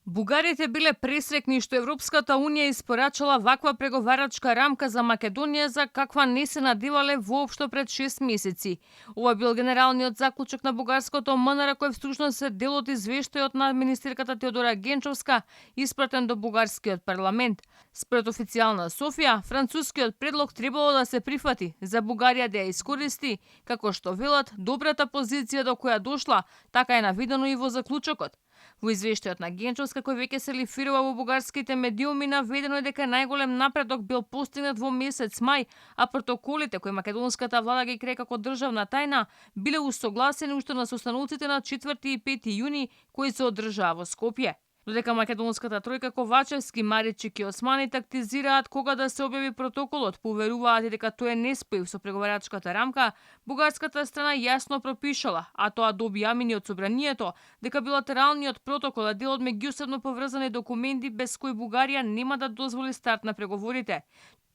Бугарите биле пресрекни што Европската Унија испорачала ваква преговарачка рамка за Македонија за каква не се надевале воопшто пред 6 месеци. Ова бил генералниот заклучок на бугарското МНР, кој всушност се дел од извештајот на министерката Теодора Генчовска, испратен до бугарскиот парламент. Според официјална Софија, францускиот предлог требало да се прифати за Бугарија да ја искористи, како што велат, добрата позиција до која дошла, така е наведено и во заклучокот. Во извештајот на Генчовска, кој веќе се лифирува во бугарските медиуми, наведено е дека најголем напредок бил постигнат во месец мај, а протоколите кои македонската влада ги крие како државна тајна биле усогласени уште на состаноците на 4 и 5 јуни кои се одржаа во Скопје. Додека македонската тројка Ковачевски, Маричик и Османи тактизираат кога да се објави протоколот, поверуваат и дека тој е неспоив со преговарачката рамка, бугарската страна јасно пропишала, а тоа доби амини од собранието, дека билатералниот протокол е дел од меѓусебно поврзани документи без кои Бугарија нема да дозволи старт на преговорите.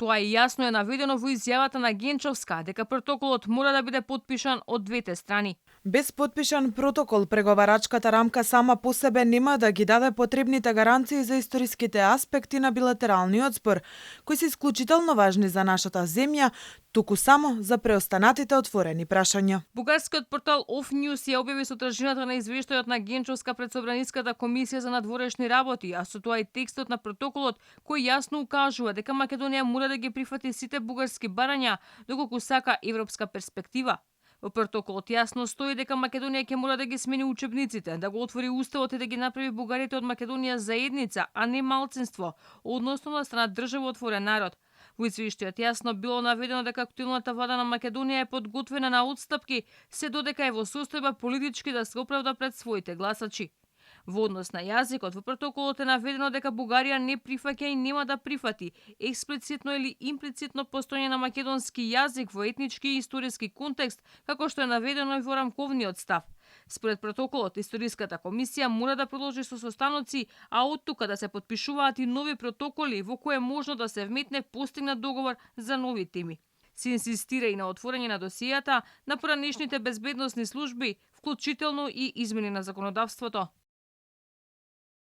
Тоа и јасно е наведено во изјавата на Генчовска, дека протоколот мора да биде потпишан од двете страни. Без потпишан протокол, преговарачката рамка сама по себе нема да ги даде потребните гаранции за историските аспекти на билатералниот спор, кои се исклучително важни за нашата земја, туку само за преостанатите отворени прашања. Бугарскиот портал Off News ја објави содржината на извештајот на Генчовска пред Собраниската комисија за надворешни работи, а со тоа и текстот на протоколот кој јасно укажува дека Македонија мора да ги прифати сите бугарски барања доколку сака европска перспектива. Во протоколот јасно стои дека Македонија ќе мора да ги смени учебниците, да го отвори уставот и да ги направи бугарите од Македонија заедница, а не малцинство, односно да станат државотворен народ. Во извештајот јасно било наведено дека актуелната влада на Македонија е подготвена на отстапки, се додека е во состојба политички да се оправда пред своите гласачи. Во однос на јазикот, во протоколот е наведено дека Бугарија не прифаќа и нема да прифати експлицитно или имплицитно постоење на македонски јазик во етнички и историски контекст, како што е наведено и во рамковниот став. Според протоколот, историската комисија мора да продолжи со состаноци, а од тука да се потпишуваат и нови протоколи во кои е можно да се вметне постигнат договор за нови теми. Се инсистира и на отворање на досијата на поранешните безбедносни служби, вклучително и измени на законодавството.